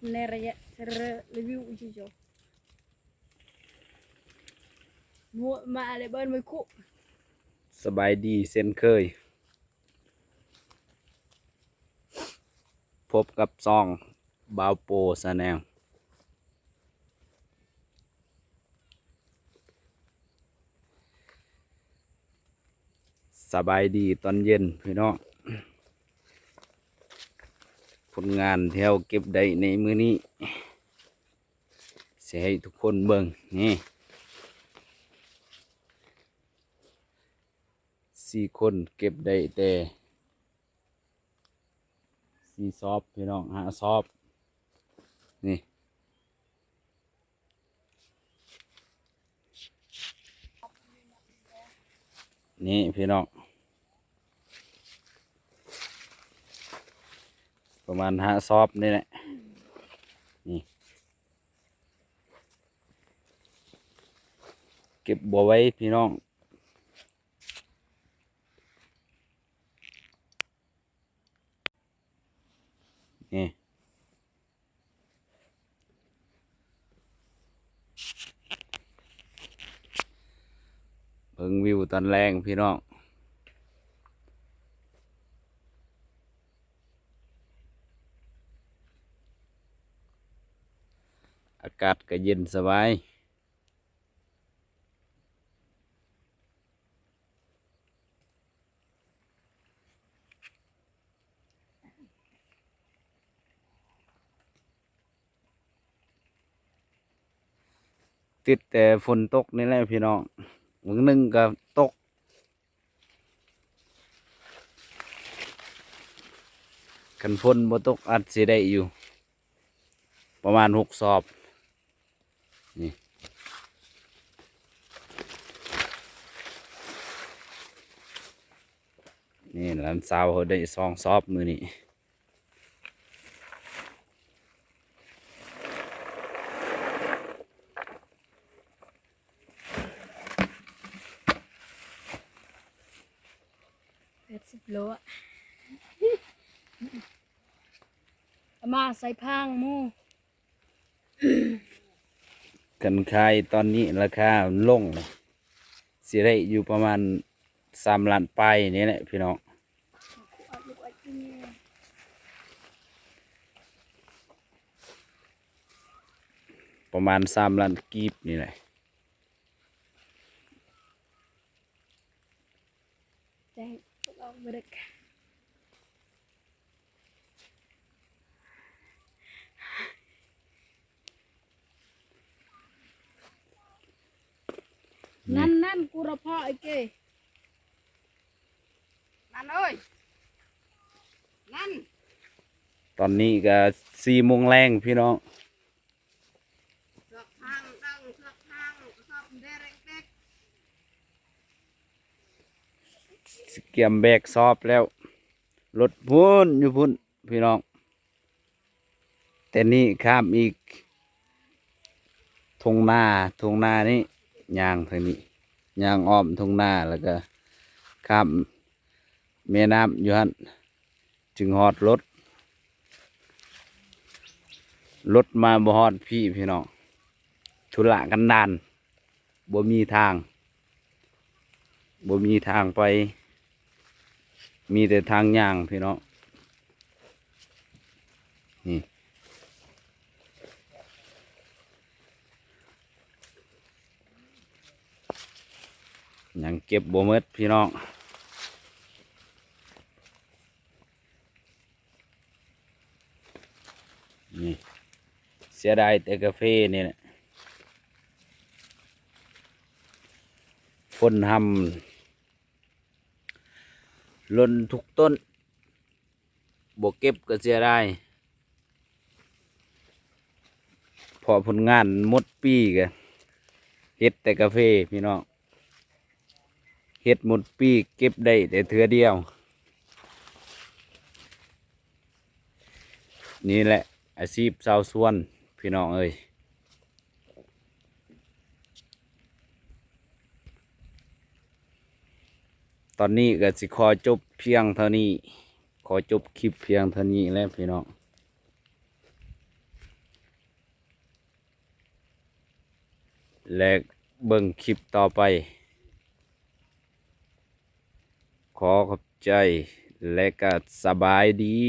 ໃນໄລຍະເຣ ຣີວິວອີພີສອງ ໝູ່ມາເລີຍເບິ່ງມື້ຄຸ. ສະບາຍດີເຊັ່ນເຄີຍ ພົບກັບຊ່ອງບ່າວໂປ Channel. ສະບາຍດີຕອນເຢັນພີ່ນ້ອງ. ຜົນງານທີ່ເຮົາເກັບໄດ້ໃນມື້ນີ້ ຊິໃຫ້ທຸກຄົນເບິ່ງ. ນີ້ ສີ່ຄົນເກັບໄດ້ແຕ່ສີ່ສອບພີ່ນ້ອງ ຫ້າສອບ. ນີ້ ນີ້ພີ່ນ້ອງ ປະມານຫ້າສອບນີ້ແຫຼະ. ນີ້ ເກັບບໍ່ໄຫວພີ່ນ້ອງ. ນີ້ ເບິ່ງວິວຕອນແລງພີ່ນ້ອງ. ອາກາດກະເຢັນສະບາຍ. ຕິດແຕ່ຝົນຕົກນີ້ແຫຼະພີ່ນ້ອງ ມື້ໜຶ່ງກະຕົກ. ຄັນຝົນບໍ່ຕົກອາດຊິໄດ້ຢູ່ປະມານຫົກສອບ. ນີ້ ນີ້ຫຼານສາວເຮົາໄດ້ສອງສອບມື້ນີ້. ແປດສິບໂລ ເອົາມາໃສ່ພາງໝູ່. ຄັນຂາຍຕອນນີ້ລາຄາມັນລົງ ຊິໄດ້ຢູ່ປະມານສາມລ້ານປາຍນີ້ແຫຼະພີ່ນ້ອງ. ປະມານສາມລ້ານກີບນີ້ແຫຼະ. ແຈ້ງອອກບໍ່ໄດ້. ນັ້ນ ນັ້ນ ກູລະເພາະໄອ້ເກ ນັ້ນເອີຍ ນັ້ນ. ຕອນນີ້ກະສີ່ໂມງແລງພີ່ນ້ອງ. ກຽມແບກສອບແລ້ວ ລົດພຸ້ນຢູ່ພຸ້ນພີ່ນ້ອງ. ແຕ່ນີ້ຂ້າມອີກທົ່ງນາ ທົ່ງນານີ້ ຍ່າງທາງນີ້ ຍ່າງອ້ອມທົ່ງນາ ແລ້ວກະຂ້າມແມ່ນ້ຳຢູ່ຫັ້ນ ຈຶ່ງຮອດລົດ. ລົດມາບໍ່ຮອດພີ້ພີ່ນ້ອງ ທຸລະກັນດານ ບໍ່ມີທາງ ບໍ່ມີທາງໄປ ມີແຕ່ທາງຍ່າງພີ່ນ້ອງ. ນີ້ ຍັງເກັບບໍ່ໝົດພີ່ນ້ອງ. ນີ້ ເສຍດາຍແຕ່ກາເຟນີ້ແຫຼະ ຝົນຮຳຫຼົ່ນທຸກຕົ້ນ ບໍ່ເກັບກໍເສຍດາຍ ເພາະຜົນງານໝົດປີກໍເຮັດແຕ່ກາເຟພີ່ນ້ອງ. ເຮັດໝົດປີເກັບໄດ້ແຕ່ເທື່ອດຽວ. ນີ້ແຫຼະອາຊີບຊາວສວນພີ່ນ້ອງເອີຍ. ຕອນນີ້ກໍຊິຂໍຈົບພຽງເທົ່ານີ້ ຂໍຈົບຄລິບພຽງເທົ່ານີ້ແຫຼະພີ່ນ້ອງ. ແລະ ເບິ່ງຄລິບຕໍ່ໄປ. ຂໍຂອບໃຈ ແລະ ກະສະບາຍດີ.